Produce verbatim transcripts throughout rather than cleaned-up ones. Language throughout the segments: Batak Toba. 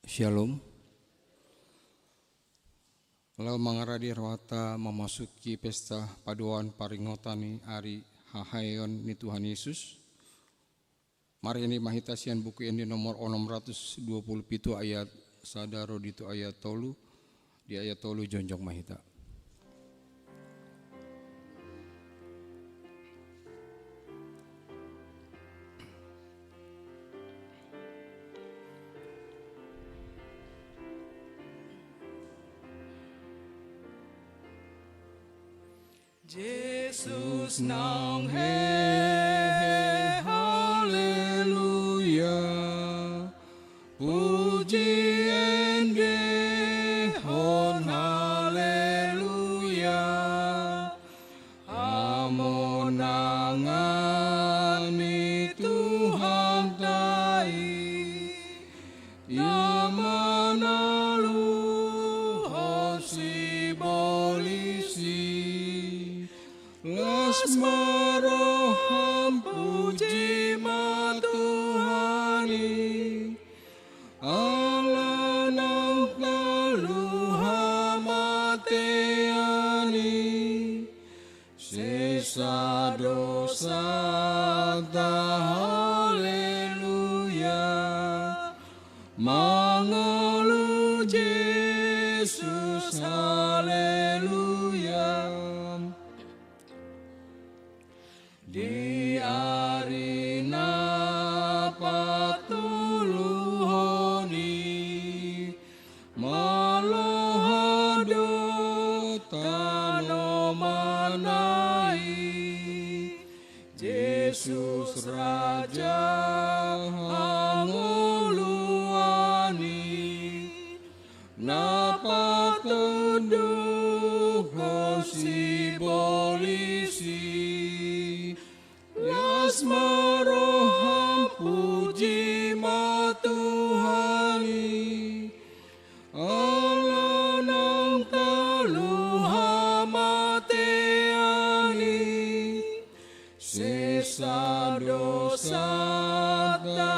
Shalom. Laho mangaradi rohanta memasuki pesta paduahon paringotan ni ari hahaeon ni Tuhan Yesus. Marende ma hita sian Buku Ende nomor onom ratus dua puluh pitu ayat sada ro di tu ayat tolu. Di ayat tolu jongjong ma hita. Jesus naung hehe, haleluya. Puji endehon, haleluya. Hamonangan ni Tuhanta i, Ia manaluhon sibolis i. Las ma roham, puji ma Tuhan i. Ala naung talu hamatean i, sesa dosanta, haleluya. Mangolu Jesus, haleluya. Di ari na patoluhon i, maloha do tanomanna i, Jesus Raja hangoluan i, na patondukhon sibolis i. Las ma roham, puji ma Tuhan i. Ala naung talu hamatean i, sesa dosanta,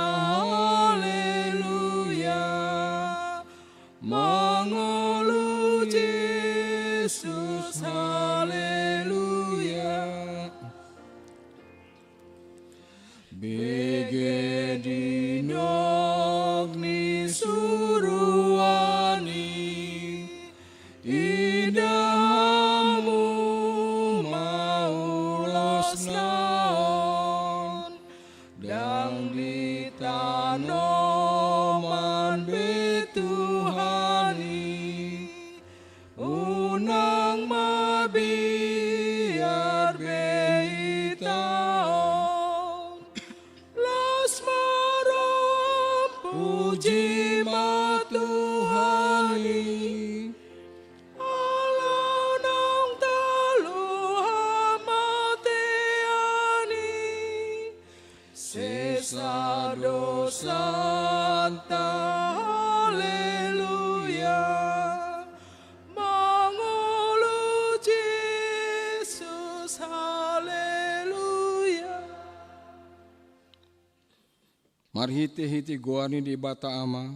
haleluya. Mangolu Jesus, haleluya. Bege di nidok ni suruan i, idah hamu ma ulos na on. Ndang ditanoman be Tuhan i, unang mabiar be hita on. Las ma roham, puji ma Tuhan i. Ala naung talu hamatean i, sesa dosanta, haleluya. Mangolu Jesus, haleluya. Marhitehite goar ni Debata Ama,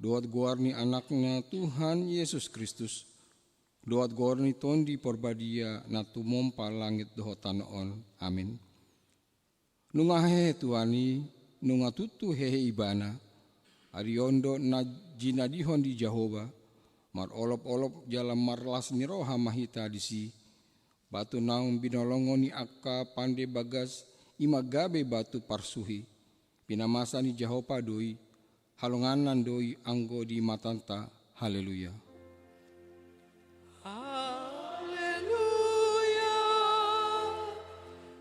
dohot goar ni Anakna Tuhan Jesus Kristus, dohot goar ni Tondi Parbadia na tumompa langit dohot tano on. Amin. Nunga hehe Tuhan i, nunga tutu hehe Ibana. Ari on do na jinadihon di Jahowa, marolopolop jala marlas ni roha ma hita disi. Batu naung binolongon ni angka pande bagas, i ma gabe batu parsuhi. Pinamasa ni Jahowa do i, halongangan do i anggo di matanta. Haleluya. Haleluya.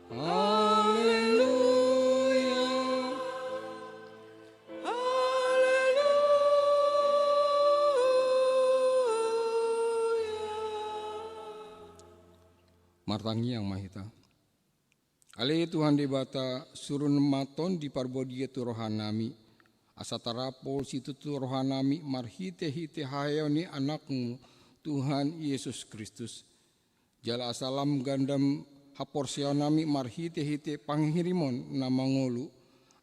Haleluya. Haleluya. Martangiang ma hita. Ale Tuhan Debata, surun ma Tondi Parbadia tu rohanami, asa tarapul situtu rohanami marhitehite haheheon ni Anakmu, Tuhan Jesus Kristus. Jala asa lam gandam haporseaonnami marhitehite panghirimon na mangolu,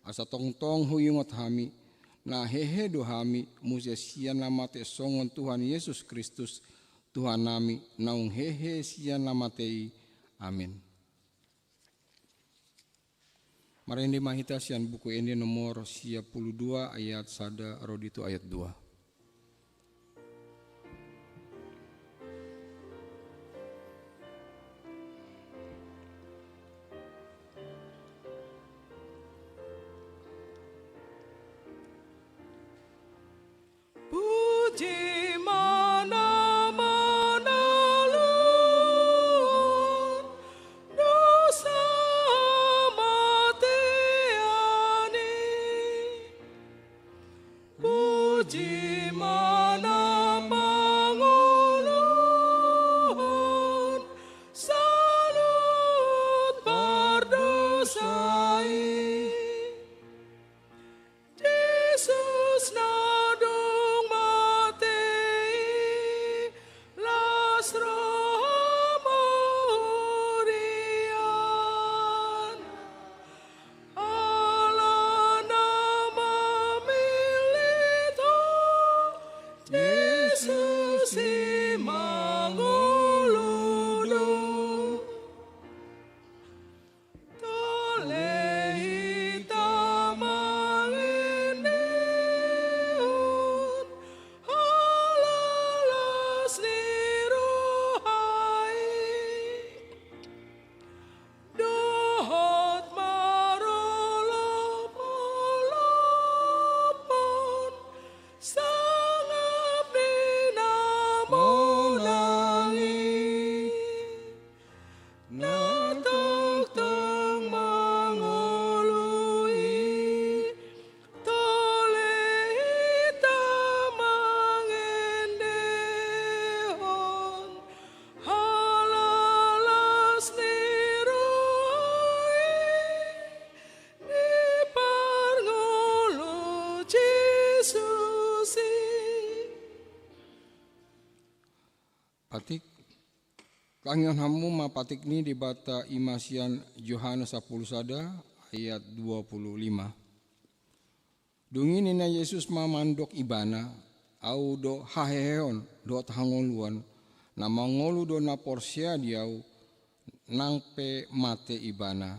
asa tongtong huingot hami, Na hehe do hami muse sian na mate songon Tuhan Jesus Kristus, Tuhannami, naung hehe sian na mate i. Amen. Marende ma hita sian Buku Ende nomor sia pulu dua ayat sada ro di tu ayat dua. Puji ma na manaluhon dosa matean i. Puji ma na mangoluhon salut pardosa i. Jesus na dung mate i, las ro hamulian. Ala na mamillit Ho, Jesus i mangolu do. Tole hita mangendehon halalas ni roha i, dohot marolopolophon sangap ni na monang i. Na tongtong mangolu i, tole hita mangendehon halalas ni roha i, ni parngolu Jesus i. Patik. Tangihon hamu ma patik ni Debata i ma sian Johannes sampulu sada ayat dua pulu lima. Dung i ninna Jesus ma mandok ibana, Ahu do haheheon dohot hangoluan, na mangolu do na porsea di Ahu, nang pe mate ibana.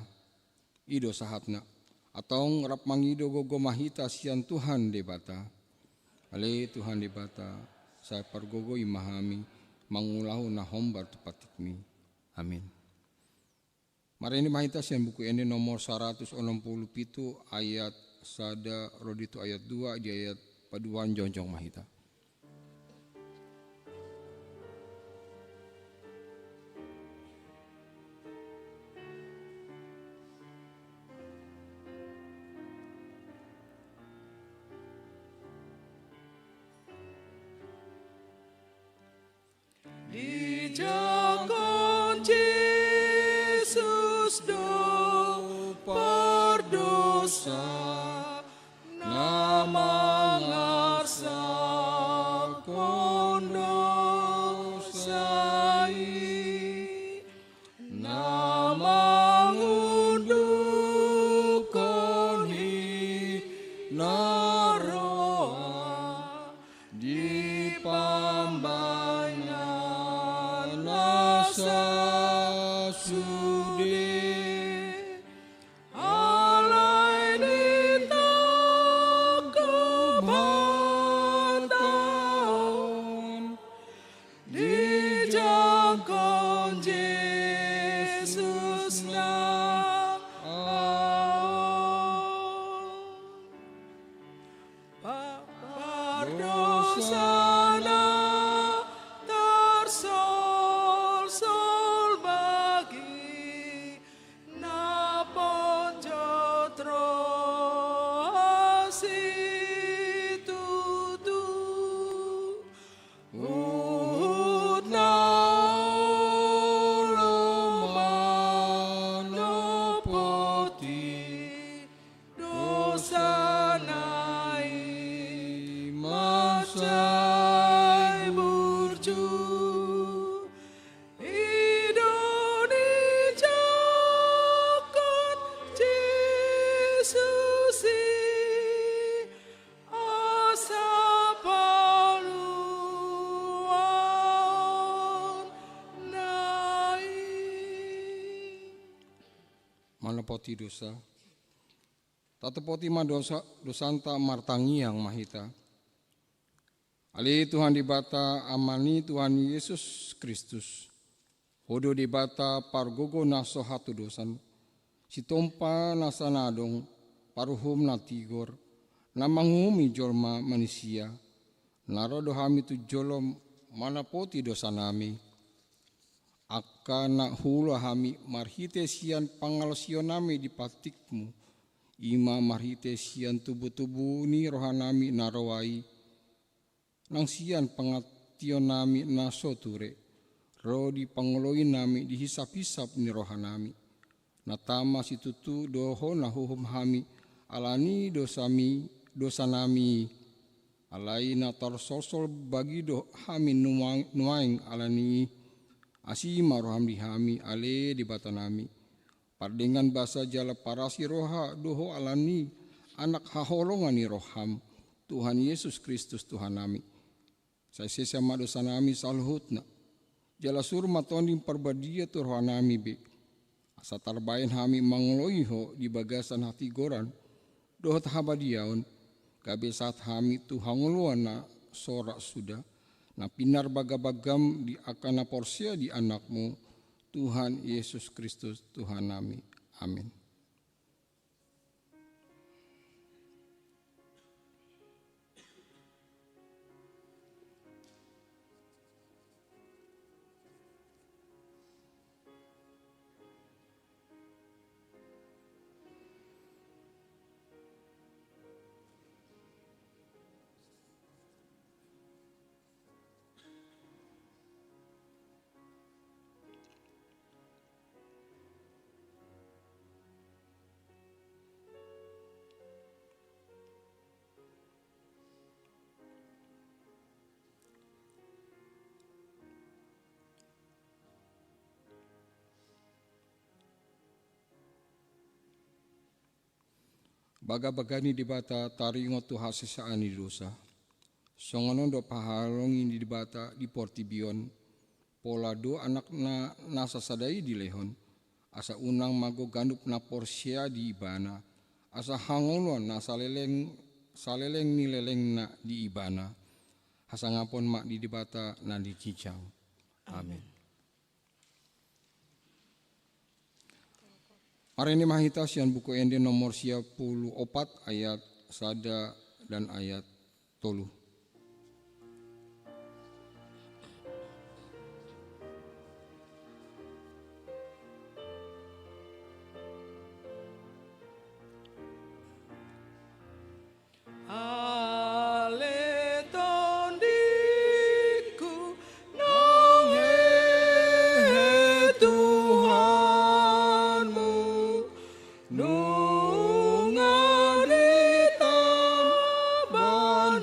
I do sahatna. Antong rap mangido gogo ma hita sian Tuhan Debata. Ale Tuhan Debata, sai pargogoi ma hami mangulahon na hombar tu patikmi. Amin. Marende ma hita sian Buku Ende nomor saratus onom pulu pitu ayat sada ro di tu ayat dua, di ayat paduahon jongjong ma hita. Dijangkon Jesus do pardosa na mangarsakhon dosa i, na mangundukhon hinaroa di pambahenan na sasude. Alai di tangkup hata on dijangkon Jesus na ahu. Pa-, pardosana tarsolsol bagi na ponjot roha situtu. Huhut na olo manopoti dosana i masa Poti dosa. Tatopoti ma dosa, dosanta, martangiang ma hita. Ale Tuhan Debata, Ama ni Tuhan Jesus Kristus, Ho do Debata pargogo na so hatudosan, Sitompa na sanadong, Paruhum na tigor, na manguhumi jolma manisia, na ro do hami tu jolom manopoti dosanami. Angka na huula hami marhite sian pangalaosionami di pantikmu, i ma marhite sian tubutubu ni rohanami na roa i, nang sian pangantionnami na so ture, ro di pangoloinami di hisaphisap ni rohanami. Na tama situtu do Ho na huhum hami ala ni dosami, dosanami. Alai na tarsolsol bagi do hami nuaeng, nuaeng ala ni i. Asi ma roham di hami, ale Debatanami. Pardenggan basa jala parasi roha do Ho ala ni Anak haholongan ni roham, Tuhan Jesus Kristus Tuhannami. Sai sesa ma dosanami saluhutna. Jala suru ma Tondi Parbadia tu rohanami be. Asa tarbahen hami mangoloi Ho di bagasan hatigoran dohot habadiaon, gabe sahat hami tu hangoluan na so ra suda, na pinarbagabagam di angka na porsea di Anakmu, Tuhan Jesus Kristus Tuhannami. Amin. Bagabaga ni Debata taringot tu hasesaan ni dosa. Songon on do pahalongi ni Debata di portibi on, pola do Anakna na sasada i dilehon, asa unang mago ganup na porsea di Ibana, asa hangoluan na saleleng, saleleng ni lelengna di Ibana. Hasangapon ma di Debata na di ginjang. Amin. Marende ma hita sian Buku Ende nomor sia pulu opat ayat sada dan ayat tolu. Ale tondingku, nang hehe Tuhanmu, nunga ditamban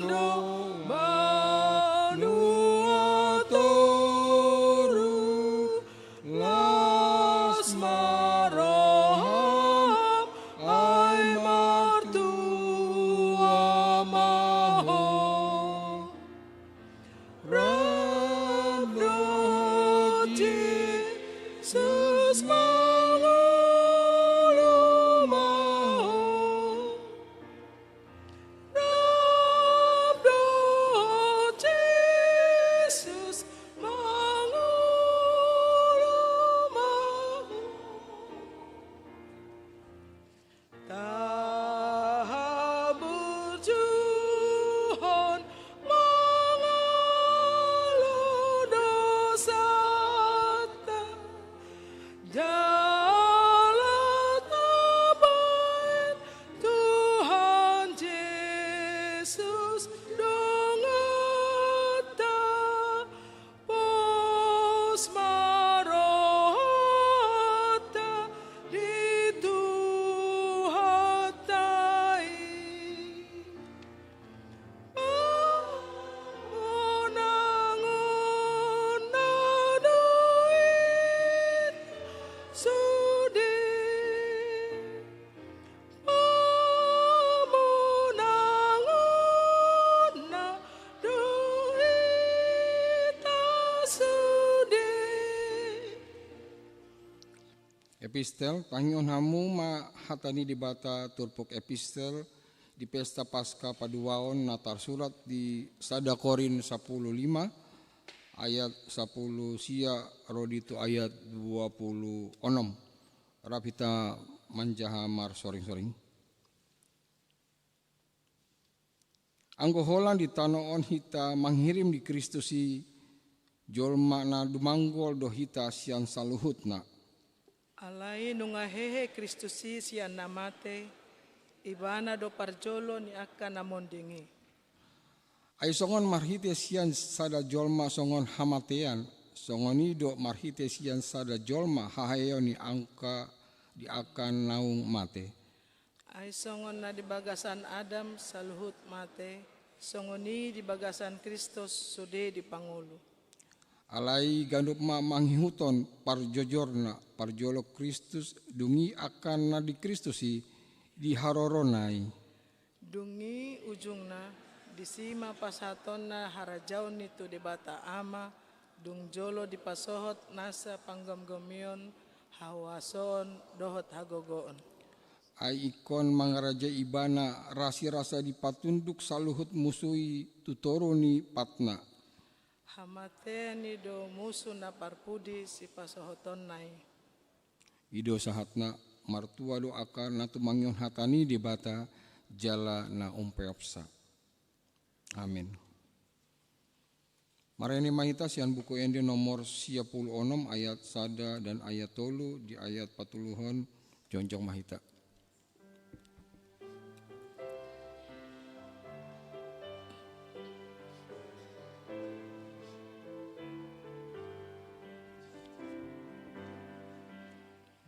do Epistel, tangihon hamu ma hata ni Debata turpuk epistel di pesta Paska paduaon na tarsurat di sada Korin sapuluh lima ayat sapuluh sia ro di tu ayat dua puluh onom. Rap hita manjaha marsoring-soring. Anggo holan di tano on hita manghirim di Kristus i, jolma na dumanggol do hita sian saluhutna. Alai nunga hehe Kristus i sian na mate, Ibana do parjolo ni angka na monding i. Ai songon marhite sian sada jolma songon hamatean, songon i do marhite sian sada jolma haheheon ni angka di angka naung mate. Ai songon na di bagasan Adam saluhut mate, songon i di bagasan Kristus sude dipangolu. Alai ganup ma mangihuthon parjojorna, parjolo Kristus, dung i angka na di Kristus i di harorona i. Dung i ujungna, disi ma pasahatonna harajaon ni tu Debata Ama, dung jolo dipasohot nasa panggomgomion, hahuasoon dohot hagogoon. Ai ingkon mangarajai Ibana rasirasa dipatunduk saluhut musu i tu toru ni patna. Hamatean i do musu na parpudi sipasohotonna i. I do sahatna, martua do angka na tumangihon hata ni Debata jala na umpeopsa. Amin. Marende ma hita sian Buku Ende nomor sia pulu onom ayat sada dan ayat tolu, di ayat patoluhon jongjong ma hita.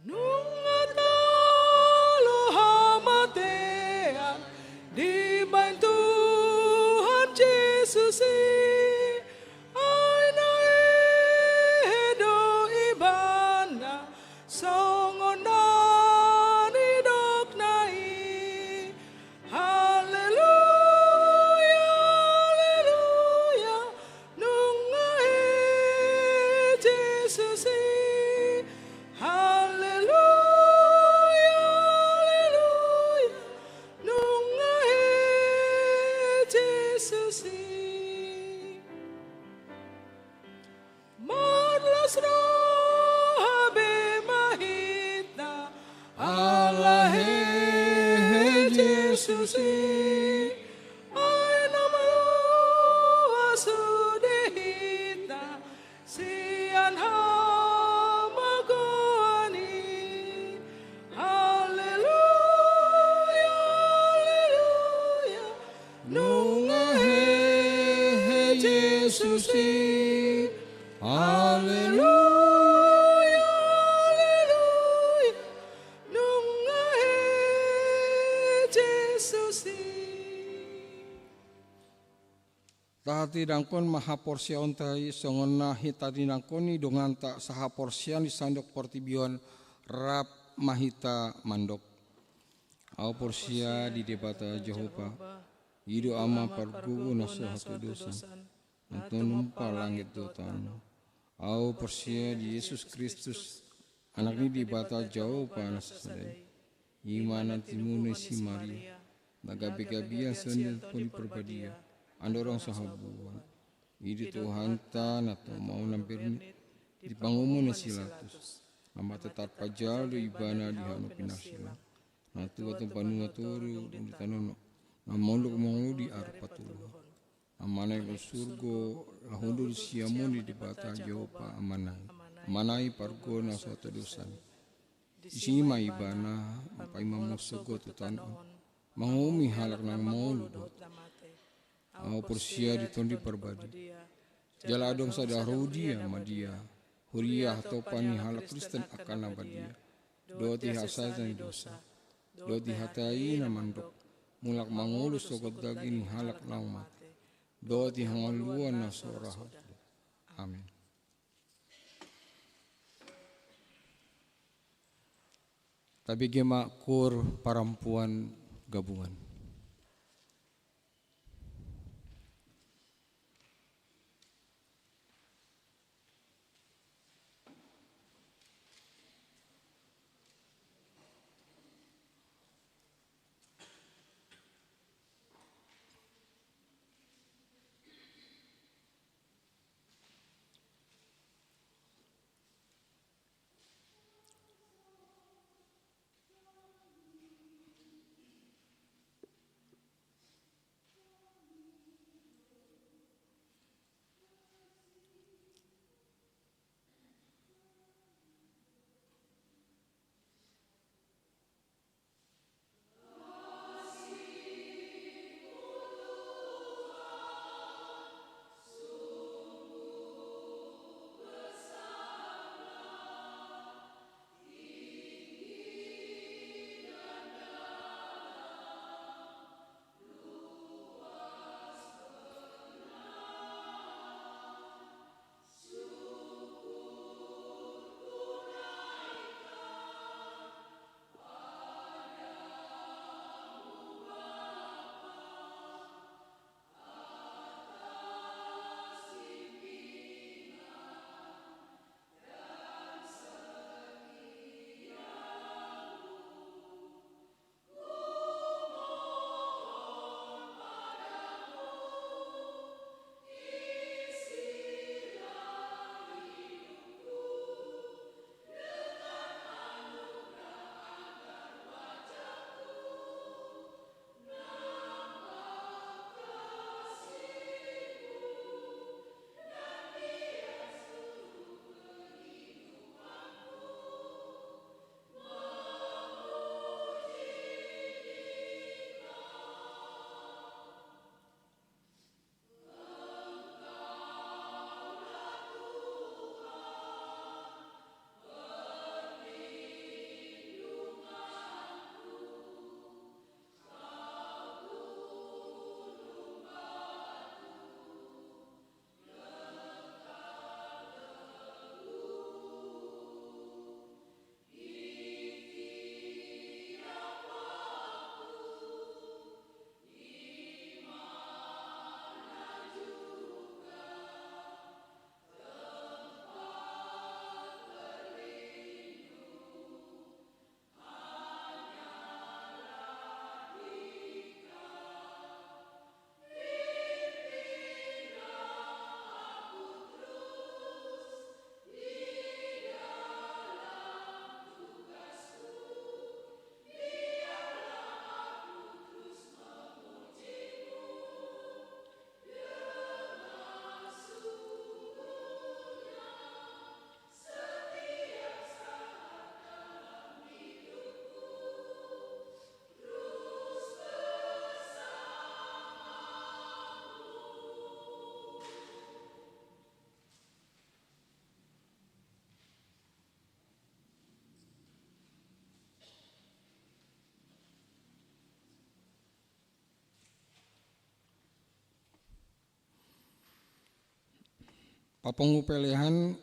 Nunga talu hamatean dibahen Tuhan Jesus i, ai na hehe do Ibana songon na nidokna i. Haleluya, haleluya, nunga hehe Jesus i. Haleluya, haleluya, nunga hehe Jesus i. Marlas roha be ma hita ala hehe Jesus i, ai na malua sude hita sian hamagoan i. Haleluya, haleluya, nunga hehe Jesus i. Haleluya, haleluya, nunga hehe Jesus i. Tahatindanghon ma haporseaonta i songon na hitatindanghon ni donganta sahaporseaon di sandok portibi on. Rap ma hita mandok. Ahu porsea di Debata Jahowa, i do Ama pargogo na so hatodosan, na tumompa langit dohot tano. Ahu porsea di Jesus Kristus, Anak ni Debata Jahowa na sasada i. I ma na tinimuna ni si Maria, na gabe gabean sian Tondi Parbadia, andorang so habuan. I do Tuhanta na tumau na bernit di panguhuman ni si Pilatus, na mate tarpajal do Ibana di hau ni pinarsilang, na tuat tu banua toru di tano on, na monduk mangolu di ari patoluhon, na manaek ro surgo, laho do di siamun ni Debata Jahowa Amana i. Amana i pargogo na so hatodosan. Disi ma Ibana paima mangolu sogot tu tano on, manguhumi halak na mangolu dohot na mate. Ahu porsea di Tondi Parbadia. Jala adong sada huria ma dia, huria hatopan ni halak Kristen angka na badia, dohot di hasaetan ni dosa, dohot di hata i na mandok, mulak mangolu sogot daging ni halak naung mate, dohot di hangoluan na so ra hot. Amin. Tabege ma Koor Parampuan Gabungan. Papungu pelehan,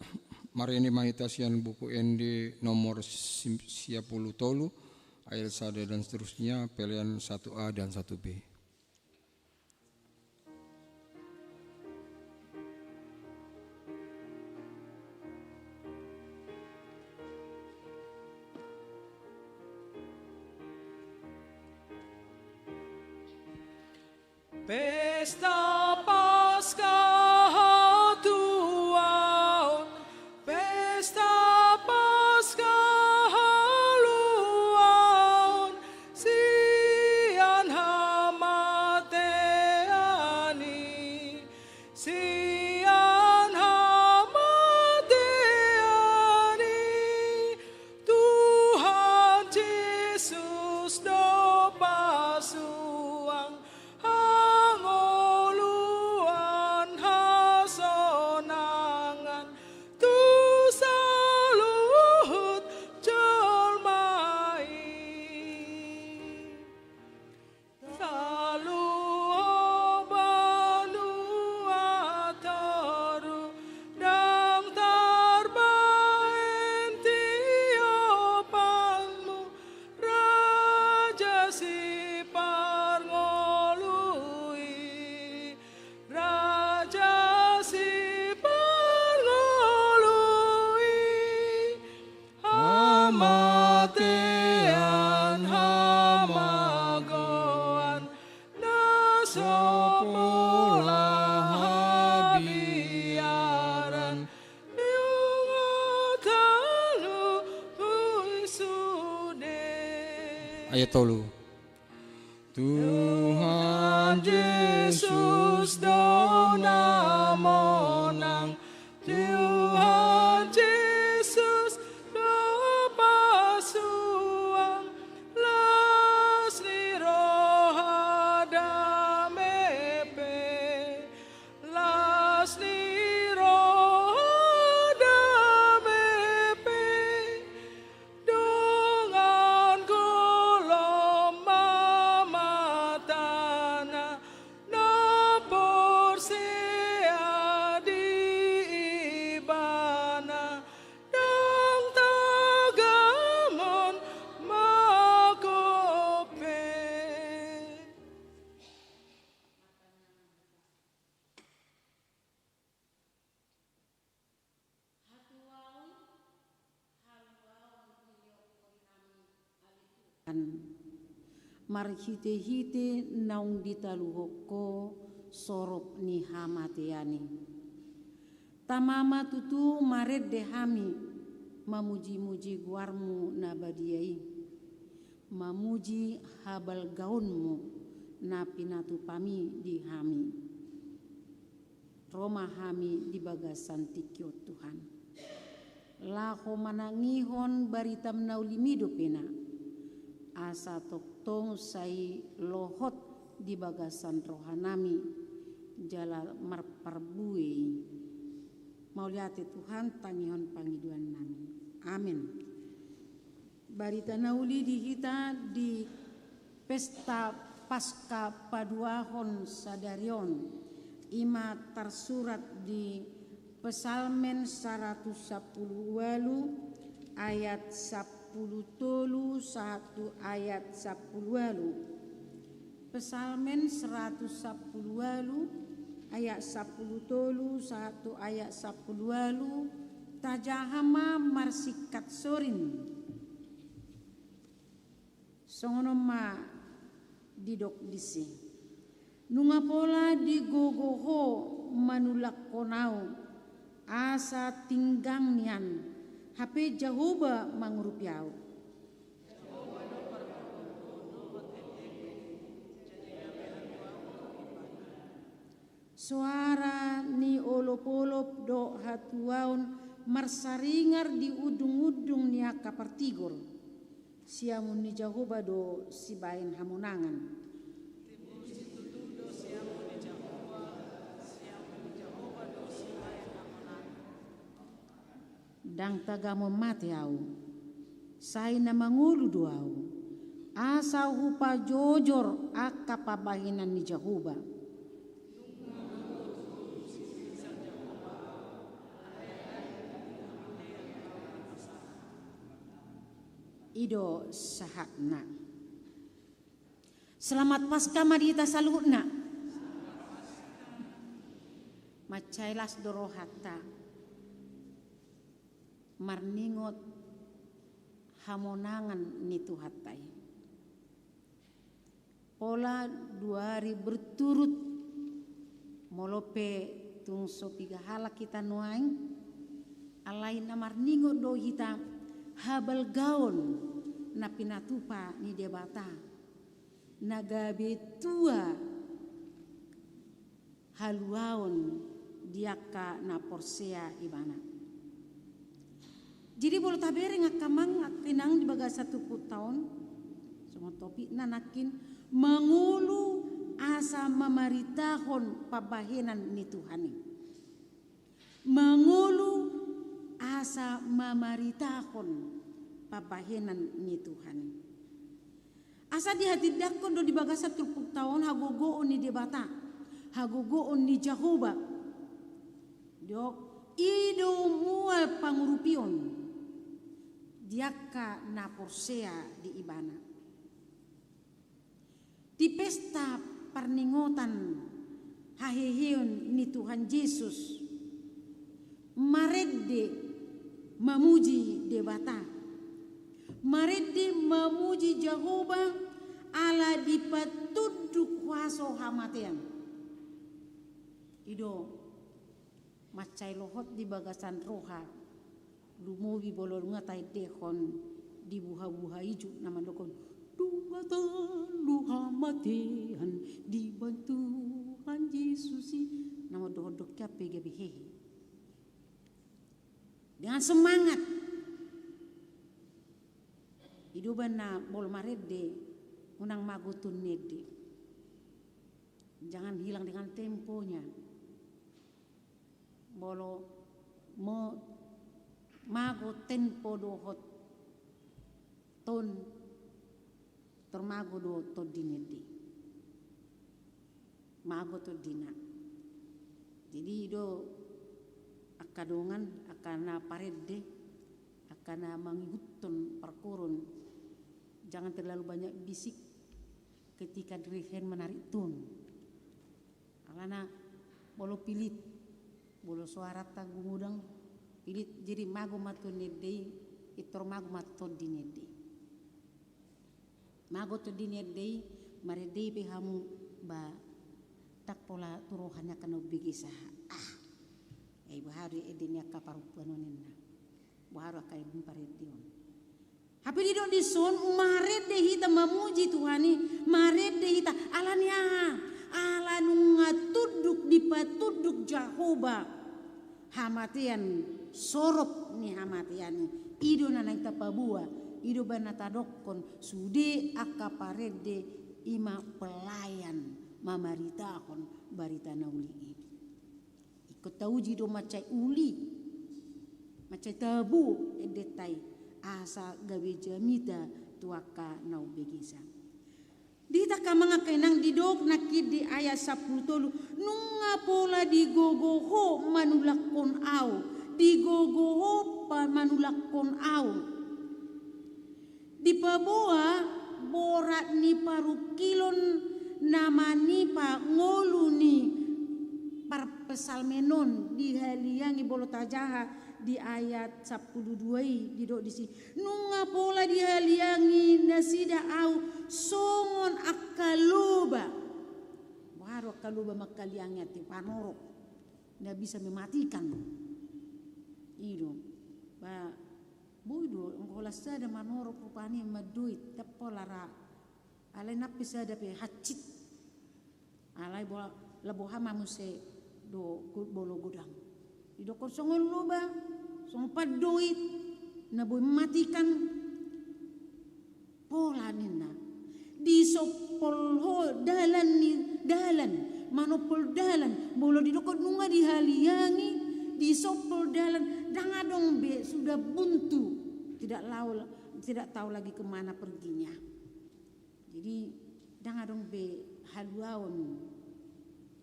marende ma hita sian Buku Ende nomor sim-, sia pulu tolu, ayat sada dan seterusnya, pelehan satu A dan satu B. Pesta Paska hatuaon, pesta Paska haluaon, sian hamatean i, sian hamatean i, Tuhan Jesus do pasuang hangoluan hasonangan tu saluhut jolma i. Saluhut banua toru ndang tarbahen tiopanmu, Raja Siparngolu i, Raja Siparngolu i. Hamatean, hamagoan, na so pola habiaran, iungatan i sude. Ayat tolu. Tuhan Jesus do na monang, Tuhan Jesus do pasuang, las ni roha dame pe, las ni roha dame pe, dongan golom mamatana na porsea di Ibana, ndang tagamon magope. Hatuaon, haluaon iyokkon hami, ale Tuhan, marhitehite naung ditaluhon Ho sorop ni hamatean i. Tama ma tutu marende hami mamujimuji goarMu na badia i, mamuji habalgaonMu na pinatupami di hami. Ro ma hami di bagasan tingki on, Tuhan, laho manangihon barita na uli-Mi dope na, asa tongtong sai lohot di bagasan rohanami jala marparbue i. Mauliate Tuhan, tangihon pangidoannami. Amen. Barita na uli di hita di pesta Paska paduahon sadari on, i ma tarsurat di Psalmen saratus sampulu ualu ayat sampulu tolu sahat tu ayat sampulu ualu. Psalmen saratus sampulu ualu ayat sampulu tolu sahat tu ayat sampulu ualu, tajaha ma marsingkat sorin. Songon on ma didok disi: Nunga pola digogo Ho manulakhon ahu, asa tinggang nian, hape Jahowa mangurupi ahu. Soara ni olopolop dohot hatuaon marsaringar di undungundung ni angka partigor. Siamun ni Jahowa do sibahen hamonangan. Timbul situtu do siamun ni Jahowa, siamun ni Jahowa do sibahen hamonangan. Ndang tagamon mate ahu, sai na mangolu do ahu, asa hupajojor angka pambahenan ni Jahowa. Nunga mangolu tu sisinsan Jahowa ahu, I do sahatna. Selamat Paskah ma di hita saluhutna. Mansai las do rohanta marningot hamonangan ni Tuhanta i. Pola dua ari berturut, molo pe tung so piga halak hita nuaeng, alai na marningot do hita habalgaon na pinatupa ni Debata, na gabe tua haluaon di angka na porsea Ibana. Jadi, molo tabereng angka amang, angka inang, di bagasan turpukta on, songon topikna nangkin, mangolu asa mamaritahon pambahenan ni Tuhan i. Mangolu asa mamaritahon pambahenan ni Tuhan i. Asa dihatindangkon do di bagasan turpukta on hagogoon ni Debata, hagogoon ni Jahowa. Didok, i do mual pangurupion di angka na porsea di Ibana. Di pesta parningotan haheheon ni Tuhan Jesus, marende mamuji Debata, marende mamuji Jahowa ala dipatunduk huaso hamatean. I do mansai lohot di bagasan roha, lumobi molo nunga taendehon di buha-buha ijuk na mandokhon, nunga talu hamatean dibaen Tuhan Jesus i, na mandokhon dohot pe gabe hehe. Dengan semangat. I do umbahen na molo marende, unang mago tu ni ende. Jangan hilang dengan temponya. Molo mo-, mago tempo dohot toun, tor mago do tondi ni ende. Mago tondina. Jadi, i do angka dongan, angka na parende, angka na mangihuthon parkoron, jangan terlalu banyak bisik ketika direhen menarik tun. Alana molo pilit, molo suaranta gumodang, pilit, jadi mago ma tu ni ende i, pintor mago ma tondi ni ende i. Mago tondi ni ende i, marende i pe hamu, ba, ndang pola tu roha ni angka na umbege saha. Ah. Ai boha do ende ni angka parompuan on ninna. Boha do angka ende parendeon. Hape didok dison, marende hita mamuji Tuhan i, marende hita, ala ni aha? Ala nunga tunduk, dipatunduk Jahowa hamatean, sorop ni hamatean i. I do na naeng tapaboa, i do umbahen na tadokhon, sude angka parende i ma pelayan mamaritahon barita na uli i. Ingkon tauji do mansai uli, mansai tabo endenta i, asa gabe jamita tu angka na umbegesa. Di hita angka amang angka inang, didok nangkin di ayat sampulu tolu, nunga pola digogo ho manulakhon ahu, digogo ho pa-, manulakhon ahu. Dipaboa borat ni parungkilon na manipa ngolu ni parpsalmen on, dihaliangi molo tajaha di ayat sampulu dua i, didok disi, nunga pola dihaliangi nasida ahu songon angka loba. Boha do angka loba manghaliangi ate? Panorok, na bisa mematikan. I do. Ba, boi do, anggo holan sada manorok rupani mandoit, ndang pola ra. Alai nang pe sada pe hansit. Alai bo-, laho boha ma muse do go-, molo godang. Didokhon songon loba, songon pandoit, na boi mematikan. Pola ninna. Disompol ho dalan ni, dalan, manompol dalan, molo didokhon nunga dihaliangi, disompol dalan, ndang adong be, sudah buntu, tidak lau-, tidak tahu lagi kemana perginya. Jadi, ndang adong be haluaon,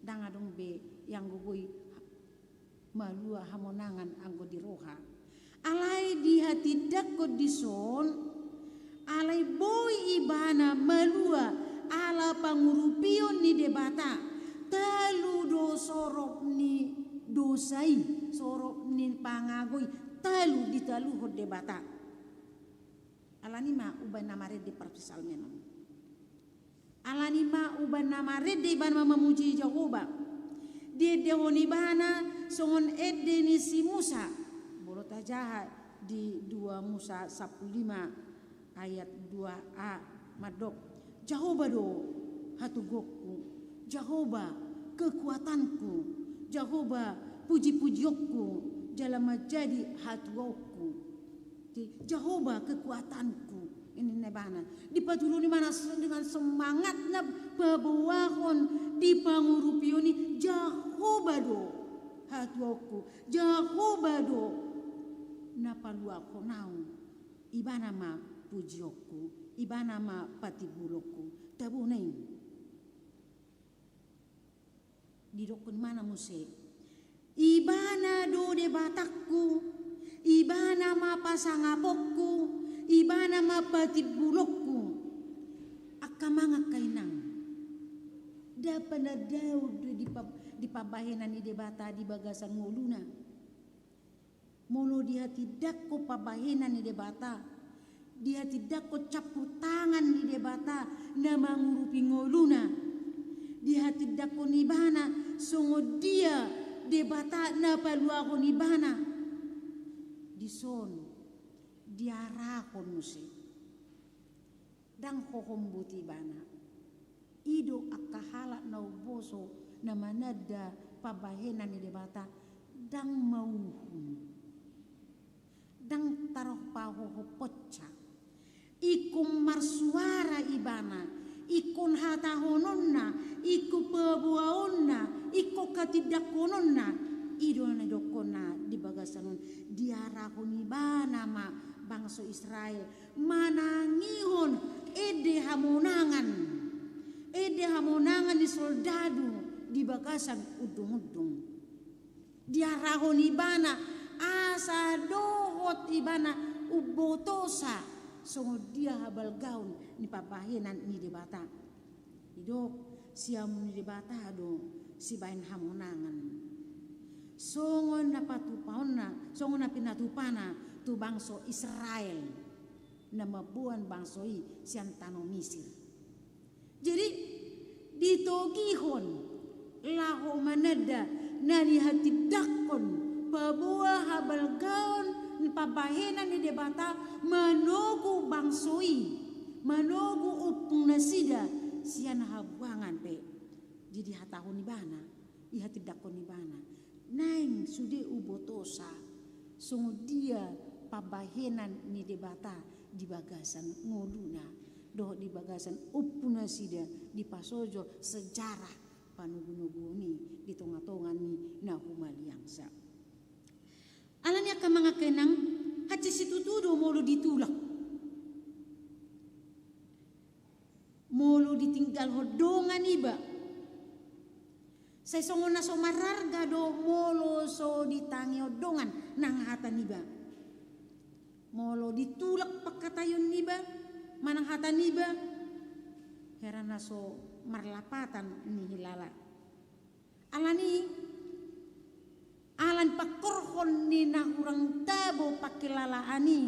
ndang adong be ianggo boi malua hamonangan anggo di roha. Alai dihatindangkon dison, Alai boi ibana malua ala pangurupion ni Debata. Talu do sorop ni dosa i, sorop ni pangago i, talu ditaluhon Debata. Alani ma umbahen na marende parpsalmen on. Alani ma umbahen na marende ibana ma mamuji Jahowa. Diendehon ibana songon ende ni si Musa. Molo tajaha di dua Musa sampulu lima ayat dua a mandok, Jahowa do hatoguonku, Jahowa kekuatanku, Jahowa pujipujionku, jala manjadi hatuaonku. Di Jahowa kekuatanku. Ini na ibana. Dipatuduhon ibana dengan semangatna paboahon di pangurupion i, Jahowa do hatuaonku, Jahowa do na paluahon ahu. Ibana ma pujionku, ibana ma patimbulonku. Tabo na i. Didokkon ibana muse, ibana do Debatangku, ibana ma pasangaponku, ibana ma patimbulonku. Angka amang, angka inang, ndang panandaon do di pa-, di pambahenan ni Debata di bagasan ngoluna. Molo dihatindangkon pambahenan ni Debata, dihatindangkon campur tangan ni Debata na mangurupi ngoluna, dihatindangkon ibana songon dia Debata na paluahon ibana. Dison diarahon muse. Ndang hohom boti ibana. I do angka halak na umboto na mananda pambahenan ni Debata, ndang mauhum. Ndang taroh pahohomhonsa. Ingkon marsuara ibana, ingkon hatahononna, ingkon paboaonna, ingkon hatindangkononna. I do na nidokkonna di bagasan on, diarahon ibana ma bangso Israel manangihon ende hamonangan, ende hamonangan ni soldadu di bagasan undungundung. Diarahon ibana asa dohot ibana umbotosa songon dia habalgaon ni pambahenan ni Debata. Didok, siamun ni Debata do sibahen hamonangan. Songon na patupaonna, songon na pinatupana tu bangso Israel na mamboan bangso i sian tano Misir. Jadi, ditogihon laho mananda na nihatindangkon paboa habalgaon pambahenan ni Debata manogu bangso i, manogu ompung nasida sian habuangan pe. Jadi dihatahon ibana, dihatindangkon ibana, naeng sude umbotosa songon dia pambahenan ni Debata di bagasan ngoluna dohot di bagasan ompung nasida, dipasojo sejarah panogunoguon i di tongatonga ni na humaliangsa. Alani angka amang, angka inang, hansit situtu do molo ditulak, molo ditinggalhon dongan iba. Sai songon na so mararga do molo so ditangihon dongan nang hata niba. Molo ditulak pangkataion niba manang hata niba, hera na so marlapatan nihilala. Alani, ala ni pangkorhon ni na hurang tabo pangkilalaan i,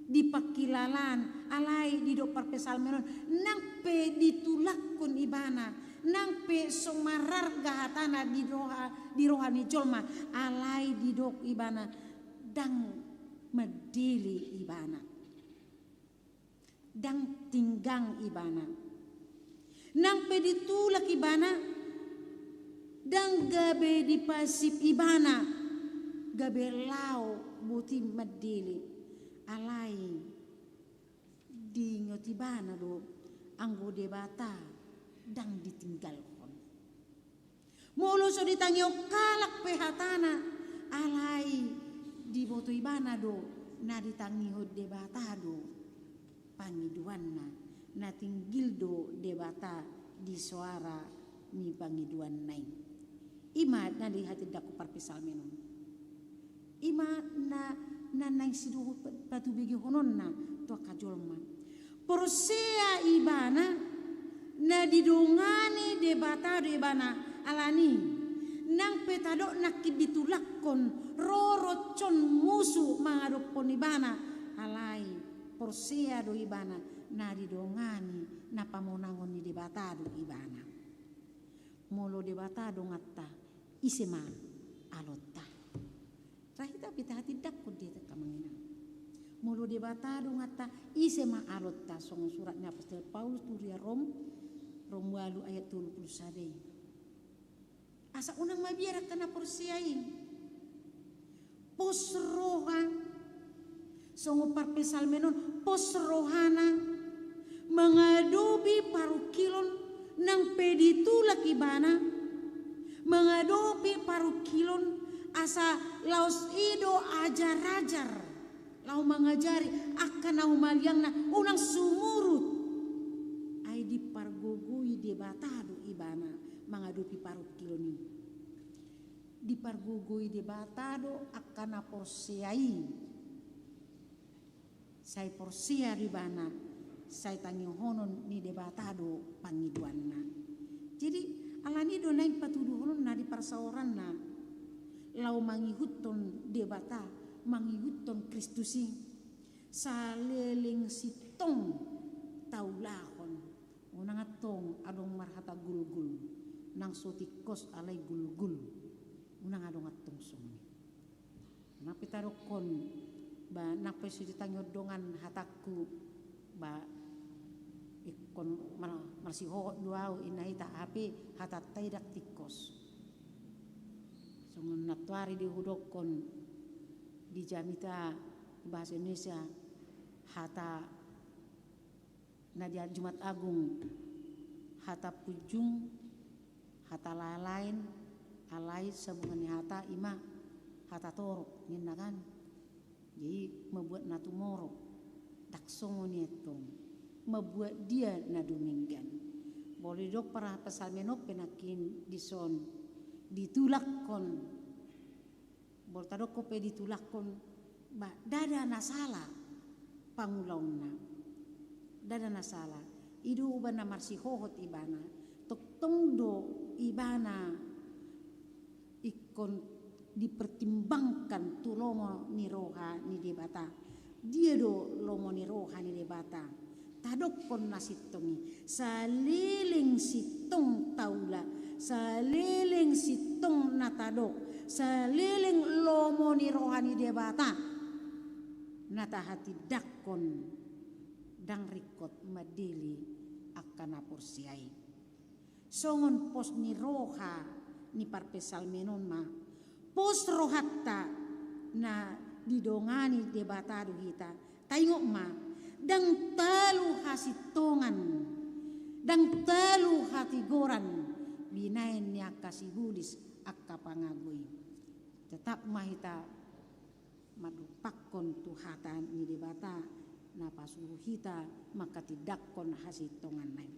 di pangkilalaan, alai didok parpsalmen on, nang pe ditulakkon ibana, nang pe so mararga hatana di roha, di roha ni jolma, alai didok ibana, ndang mandele ibana. Ndang tinggang ibana. Nang pe ditulak ibana, ndang gabe dipasip ibana, gabe laho boti mandele. Alai diingot ibana do, anggo Debata ndang ditinggalhon. Molo so ditangihon halak pe hatana, alai diboto ibana do na ditangihon Debata do pangidoanna, na tinggil do Debata di soara ni pangidoanna i. I ma na dihatindangkon parpsalmen on. I ma na, na naeng sidohot pa-, patubegehononna, tu angka jolma. Porsea ibana na didongani Debata do ibana, alani nang pe tadok nangkin ditulakkon ro ronson musu mangadophon ibana, alai porsea do ibana na didongani na pamonangon ni Debata do ibana. Molo Debata donganta, ise ma alonta? Ra hita pe tahatindangkon di hita, amang inang. Molo Debata donganta, ise ma alonta? Songon surat ni apostel Paulus tu huria Rom, Rom ualu ayat tolu pulu sada i. Asa unang mabiar angka na porsea i. Pos roha, songon parpsalmen on, pos rohana mangadopi parungkilon, nang pe ditulak ibana mangadopi parungkilon, asa laos i do ajar-ajar, laho mangajari angka na humaliangna unang sumurut. Ai dipargogoi Debata do ibana mangadopi parungkilon i. Dipargogoi Debata do angka na porsea i. Sai porsea do ibana, sai tangihonon ni Debata do pangidoanna. Jadi, alani do naeng patuduhononna di parsaoranna, laho mangihuthon Debata, mangihuthon Kristus i. Saleleng sintong taulahon. Unang antong adong marhata gulgul, nang so tingkos alai gulgul. Unang adong antong songon i. Nang pe tadokkon, ba, nang pe so ditangihon dongan hatangku, ba, ingkon mar-, marsihohot do ahu, inna hita, hape hatanta i ndang tingkos. Songon nantoari do hudokkon di jamita bahasa Indonesia, hata na di Jumat Agung, hata punjung, hata lalaen, alai sambungan ni hata i ma hata torop, ninna kan. Jadi, mambuat na tumorop, ndang songon i antong. Mambuat dia na dumenggan. Molo didok parpsalmen on pe nangkin dison, ditulakkon. Molo tadokkon pe ditulakkon, ba, ndada na sala pangulaonna. Ndada na sala. I do umbahen na marsihohot ibana. Tongtong do ibana ingkon dipertimbangkan tu lomo ni roha ni Debata. Dia do lomo ni roha ni Debata? Tadokkon na sintong i, saleleng sintong taula, saleleng sintong na tadok, saleleng lomo ni roha ni Debata na tahatindangkon, ndang ringkot mandele angka na porsea i. Songon pos ni roha ni parpsalmen on ma, pos rohanta na didongani Debata do hita. Taingot ma, ndang talu hasintongan, ndang talu hatigoran binaen ni angka sibolis, angka pangago i. Tetap ma hita mandompakkon tu hata ni Debata na pasuo hita mangkatindangkon hasintonganna i.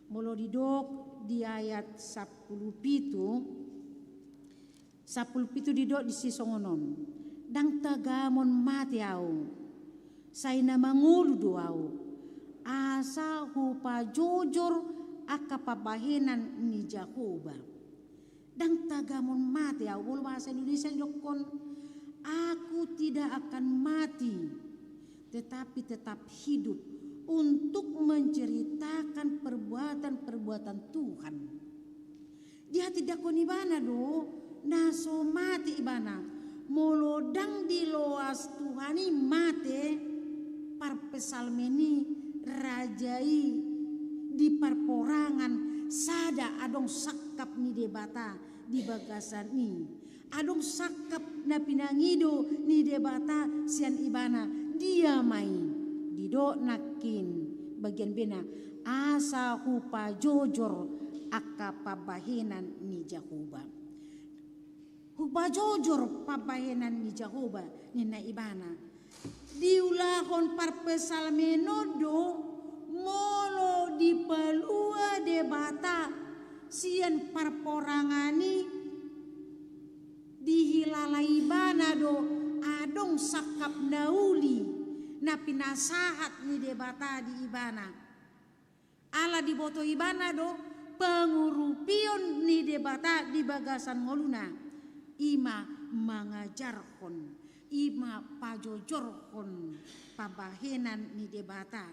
Molo didok di ayat sampulu pitu, sampulu pitu didok disi songon on, ndang tagamon mate ahu, sai na mangolu do ahu, asa hupajojor angka pambahenan ni Jahowa. Ndang tagamon mate ahu, molo bahasa Indonesia didokkon, aku tidak akan mati, tetapi tetap hidup untuk menceritakan perbuatan-perbuatan Tuhan. Dihatindangkon ibana do, na so mate ibana, molo ndang diloas Tuhan i mate, parpsalmen i, raja i di parporangan sada adong sangkap ni Debata di bagasan i. Adong sangkap na pinangido ni Debata sian ibana, dia ma i? Didok nangkin bagian B na, asa hupajojor angka pambahenan ni Jahowa. Hupajojor pambahenan ni Jahowa, ninna ibana. Diulahon parpsalmen on do, molo dipalua Debata sian parporangan i, dihilala ibana do adong sangkap na uli, na pinasahat ni Debata di ibana. Ala diboto ibana do pangurupion ni Debata di bagasan ngoluna, i ma mangajarhon, i ma pajojorhon pambahenan ni Debata.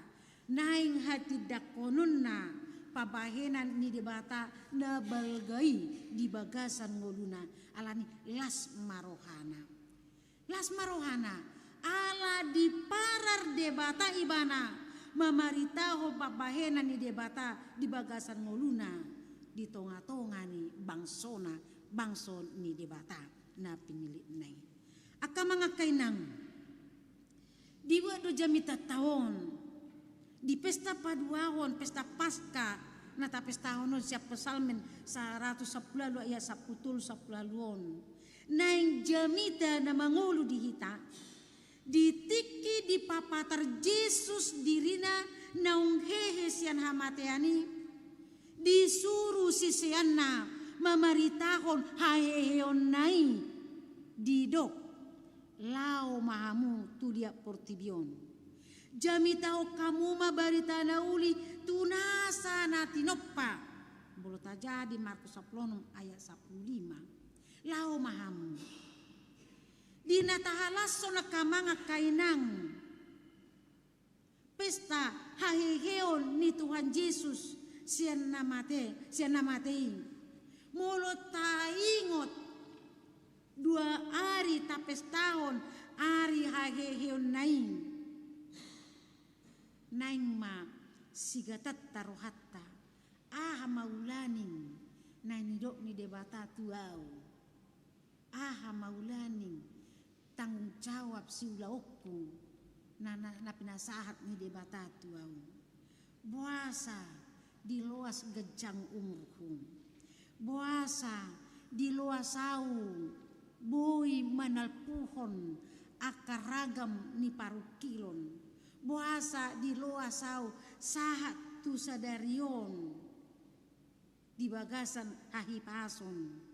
Naeng hatindangkononna pambahenan ni Debata na balga i di bagasan ngoluna, alani las ma rohana. Las ma rohana, ala diparar Debata ibana mamaritahon pambahenan ni Debata di bagasan ngoluna, di tongatonga ni bangsona, bangso ni Debata na pinillitna i. Angka amang, angka inang, dibuat do jamitanta on di pesta paduahon, pesta Paska na tapestahon on sian Psalmen saratus sampulu ualu ayat sampulu tolu sampulu ualu on. Naeng jamita na mangolu di hita, di tingki dipapatar Jesus dirina naung hehe sian hamatean i, disuru siseanna mamaritahon haheheonna i, didok: Laho ma hamu tu liat portibi on. Jamitahon hamu ma barita na uli tu nasa na tinompa. Molo tajaha di Markus sampulu onom ayat sampulu lima. Laho ma hamu. Di na tahalashon, angka amang, angka inang, pesta haheheon ni Tuhan Jesus sian na mate, sian na mate i. Molo taingot dua ari tapestahon ari haheheonna i, naeng ma sigatanta rohanta. Aha ma ulaning na nidok ni Debata tu ahu? Aha ma ulaning tanggung jawab siulaonku na, na, na pinasahat ni Debata tu ahu? Boasa diloas ganjang umurhu? Boasa diloas ahu boi manalpuhon angka ragam ni parungkilon? Boasa diloas ahu sahat tu sadari on di bagasan hahipason?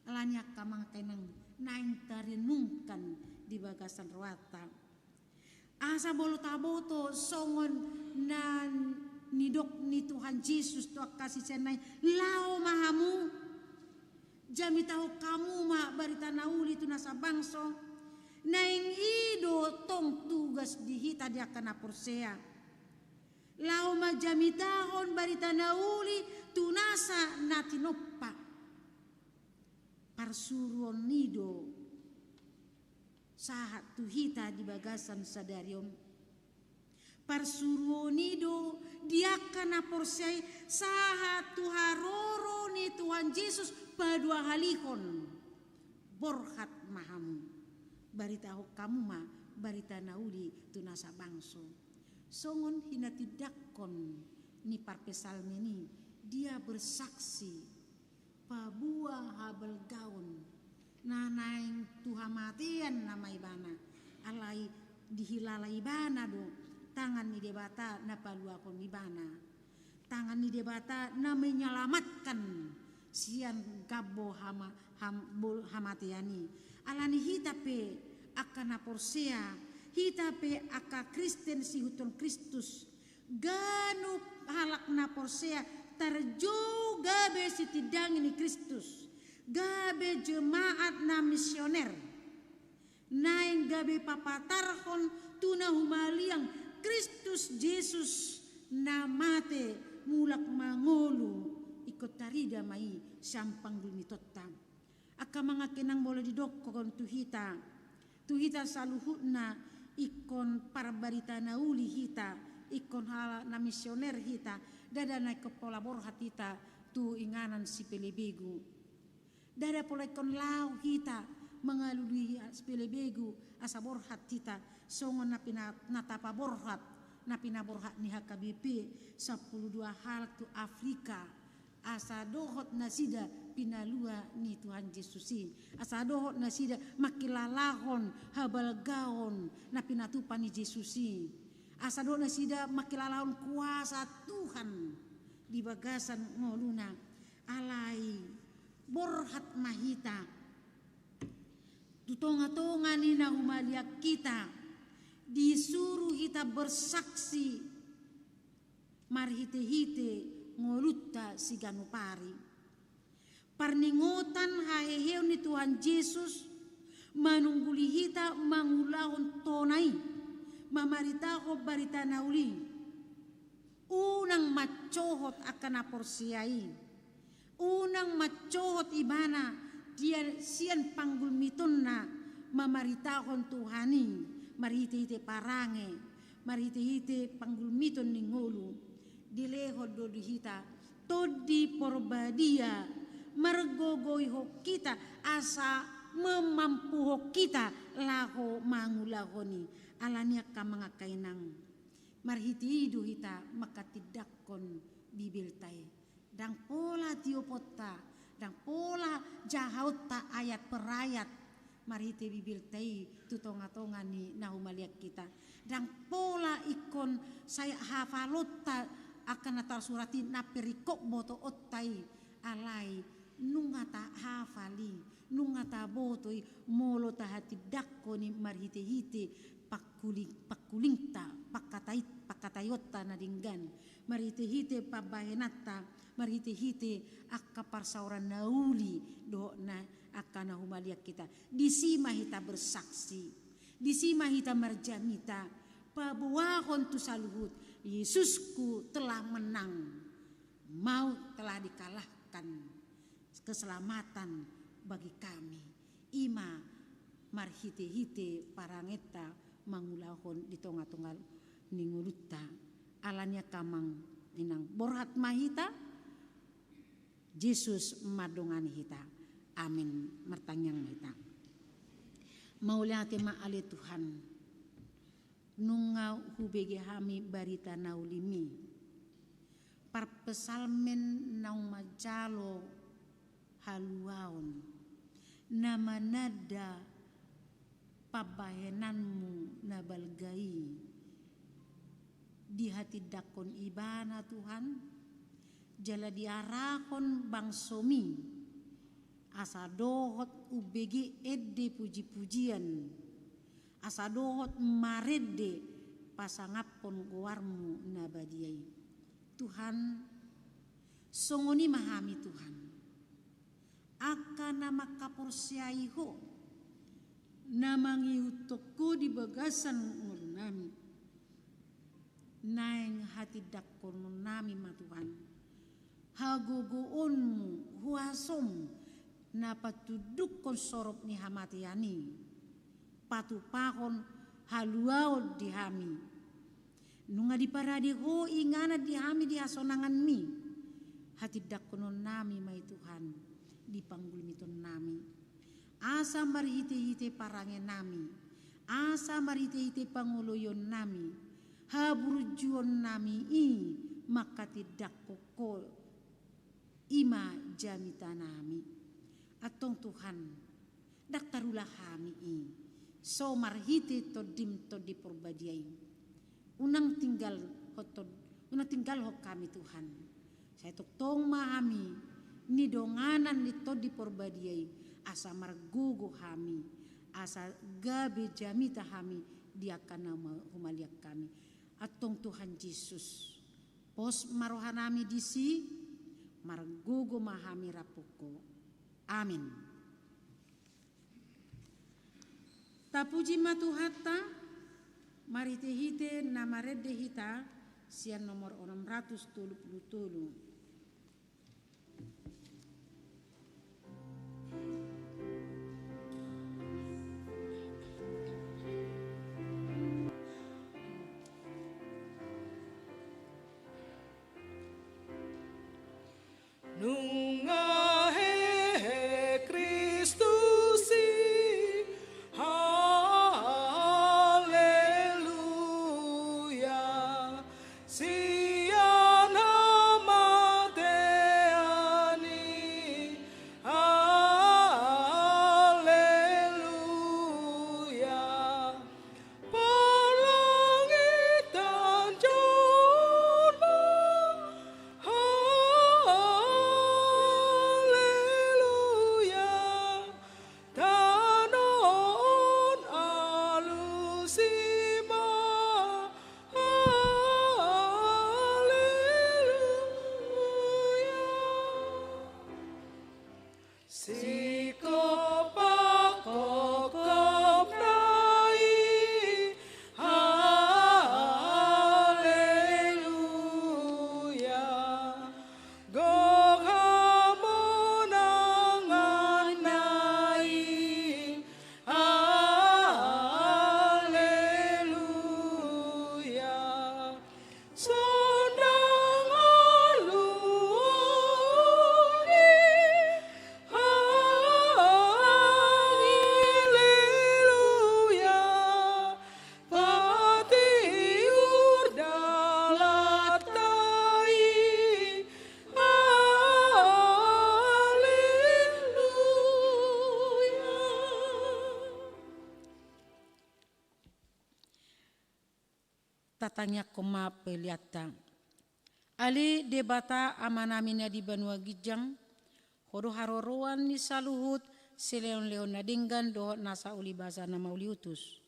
Alani, angka amang, angka inang, naeng tarenungkan di bagasan rohanta. Asa molo taboto songon na nidok ni Tuhan Jesus tu angka siseanna i, laho ma hamu, jamitahon hamu ma barita na uli tu nasa bangso, naeng i do tong tugas di hita di angka na porsea. Laho manjamitahon barita na uli tu nasa na tinompa. Parsuruon i do sahat tu hita di bagasan sadari on. Parsuruon i do di angka na porsea i sahat tu haroro ni Tuhan Jesus paduahalihon. Borhat ma hamu, baritahon hamu ma barita na uli tu nasa bangso. Songon hinatindangkon ni parpsalmen i, dia bersaksi, paboa habalgaon, na naeng tu hamatean nama ibana, alai dihilala ibana do tangan ni Debata na paluahon ibana. Tangan ni Debata na menyelamatkan sian gambo hama-, ham-, bol-, hamatean i. Alani hita pe angka na porsea, hita pe angka Kristen siihuthon Kristus, ganup halak na porsea tarjou gabe sitindangi ni Kristus, gabe jemaat na misioner. Naeng gabe papatarhon tu na humaliang Kristus Jesus na mate mulak mangolu, ingkon tarida ma i sian panggulmitonta. Angka amang, angka inang, molo didokkon tu hita, tu hita saluhutna, ingkon parbarita na uli hita, ingkon halak na misioner hita, ndada na ingkon pola borhat hita tu inganan sipelebegu. Ndada pola ingkon laho hita mangalului sipelebegu asa borhat hita, songon na pina-, na tapaborhat, na pinaborhat ni H K B P sampulu dua halak tu Afrika, asa dohot nasida pinalua ni Tuhan Jesus i, asa dohot nasida mangkilalahon habalgaon na pinatupa ni Jesus i, asa dohot nasida mangkilalahon kuasa Tuhan di bagasan ngoluna. Alai borhat ma hita tu tongatonga ni na humaliang hita, Disuru hita bersaksi marhite-hite ngolunta siganup ari. Parningotan haheheon ni Tuhan Jesus manungguli hita mangulahon tona i, mamaritahon barita na uli. Unang mancohot angka na porsea i. Unang mancohot ibana dia sian panggulmitonna mamaritahon Tuhan i, marhite-hite parange, marhite-hite panggulmiton ni ngolu. Dilehon do di hita Tondi Porbadia margogoihon hita asa mamampuhon hita laho mangulahon i. Alani angka amang angka inang, marhite i do hita manghatindanghon Bibelta i. Ndang pola tioponta, ndang pola jahaonta ayat per ayat marhite Bibelta i tu tonga-tonga ni na humaliang hita. Ndang pola ingkon sai hafalonta angka na tarsurat i, na perikop botoonta i, alai nunga tahafal i, nunga taboto i molo tahatindanghon i marhite-hite pangkuling, pangkulingta, pangkatai, pangkataionta na denggan, marhite-hite pambahenanta, marhite-hite angka parsaoran na uli dohot na angka na humaliang hita. Disi ma hita bersaksi, disi ma hita marjamita, paboahon tu saluhut, Yesusku telah menang, maut telah dikalahkan, keselamatan bagi kami. I ma marhite-hite parangenta mangulahon di tonga-tonga ni ngolunta. Alani angka amang inang, borhat ma hita, Jesus mandongani hita. Amin. Martangiang ma hita. Mauliate ma ale Tuhan, nunga hubege hami barita na uliMi. Parpsalmen naung manjalo haluaon, na mananda pambahenanMu na balga i, dihatindanghon ibana, Tuhan, jala diarahon bangsoMi, asa dohot umbege ende puji-pujian, asa dohot marende pasangaphon goarMu na badia i. Tuhan, songon i ma hami, Tuhan, angka na mangkaporseai Ho, na mangihuthon Ho di bagasan ngolunami. Naeng hatindanghononnami ma, Tuhan, hagogoonMu, huasoM, na patundukhon sorop ni hamatean i, patupahon haluaon di hami. Nunga diparade Ho inganan di hami di hasonanganMi, hatindanghononnami ma i, Tuhan, di panggulmitonnami. Asa marhite-hite parangenami, asa marhite-hite pangoloionnami, haburjuonnami i manghatindanghon Ho, i ma jamitanami. Antong Tuhan, ndang tarula hami i, so marhite TondiM Tondi Porbadia i. Unang tinggalhon, unang tinggalhon hami, Tuhan. Sai tongtong ma hami nidonganan ni Tondi Porbadia i, asa margogo hami, asa gabe jamita hami di angka na humaliang hami. Antong Tuhan Jesus, pos ma rohanami disi, margogo ma hami rap tu Ho. Amin. Tapuji ma Tuhanta, marhite-hite na marende hita sian nomor onom ratus tolu pulu tolu. Nunga hehe Kristus i, haleluya, sian hama Singkop pangkopkopna i, haleluya. Gok hamonanganna i, haleluya. Sondang aluhon i, haleluya. Patiur dalanta i, haleluya. Tatangiangkon ma peleanta. Ale Debata Amanami na di banua ginjang, Ho do haroroan ni saluhut silehonlehon na denggan dohot nasa ulibasa na mauliutus.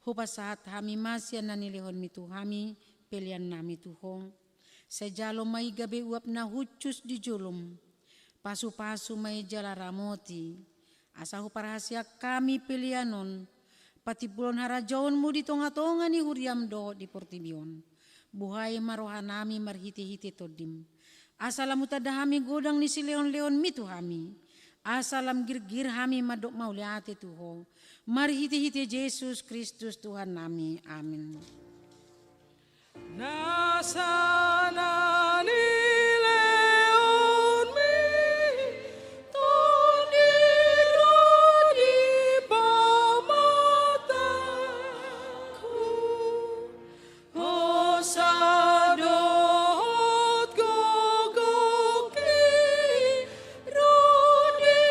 Hupasahat hami ma sian na nilehonmi tu hami peleannami tu Ho. Sai jalo ma i gabe uap na hushus di jolom. Pasupasu ma i jala ramoti. Asa huparhaseang hami pelean on, patimbulhon harajaonmu di tongatonga ni huriam dohot di portibi on. Buhai ma rohanami marhitehite Tondim. Asa lam hutanda hami godang ni silehonlehonmi tu hami. Asa lam girgir hami mandok mauliate tu Ho. Marhitehite Jesus Kristus Tuhannami. Amin. Nasa na nilehonmi Tondi ro di pamatangku, hosa dohot gogongki ro di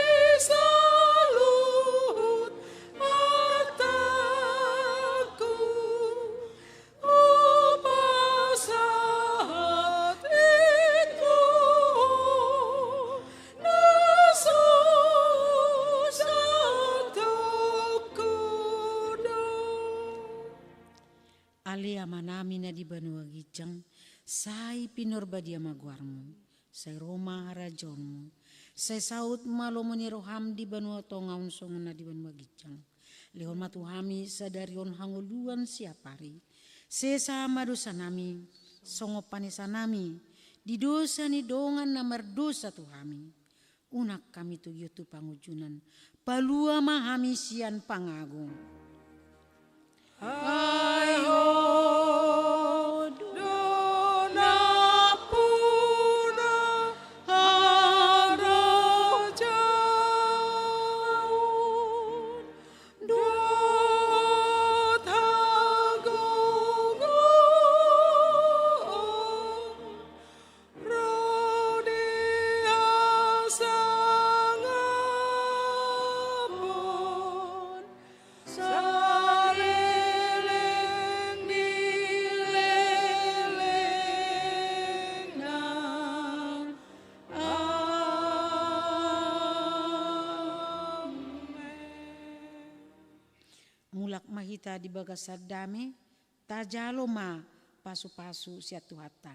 saluhut artangku. Hupasahat i tu Ho na so santongku do. Ale Amanami na di banua ginjang, sai pinarbadia ma goarmu. Sai ro ma harajaonmu. Sai saut ma lomo ni roham di banua tonga on songon na di banua ginjang. Lehon ma tu hami sadari on hangoluan siapari. Sesa ma dosanami, songon panesanami di dosa ni dongan na mardosa tu hami. Unang hami togihon tu pangunjunan. Palua ma hami sian pangago. Ai Ho do nampuna, harajaon dohot hagogoon ro di hasangapon saleleng ni lelengna. Amen. Mulak ma hita di bagasan dame, tajalo ma pasupasu sian Tuhanta.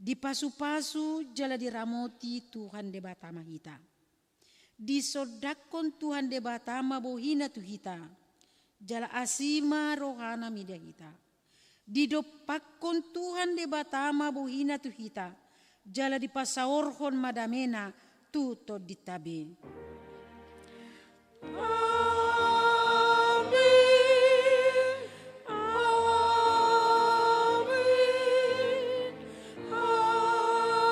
Dipasupasu jala diramoti Tuhan Debata ma hita. Disondangkon Tuhan Debata ma bohina tu hita, jala asi ma rohana mida hita. Didompakkon Tuhan Debata ma bohina tu hita, jala dipasaorhon ma damena tu tondinta be. Amin. Amin. Amin.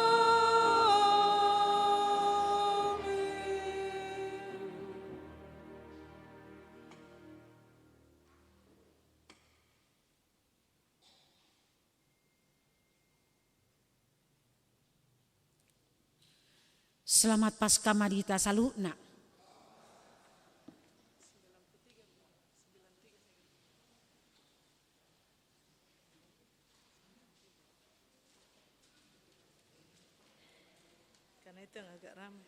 Selamat Paskah ma di hita saluhutna. Karena itu yang agak ramai.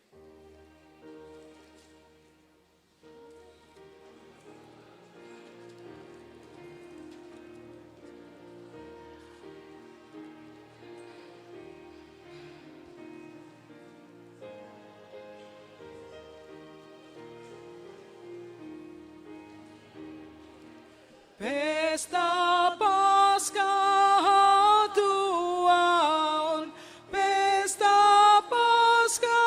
Pesta Paska hatuaon, pesta Paska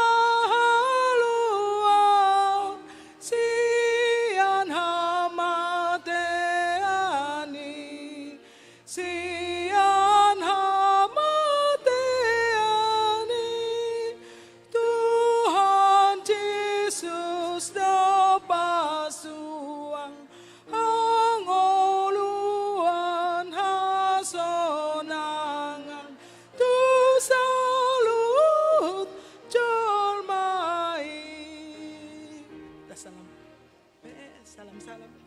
haluaon, sian hamatean i, sian hamatean i, Tuhan Jesus do pasuang hangoluan hasonangan tu saluhut jolma i. Salam. Eh, salam, salam.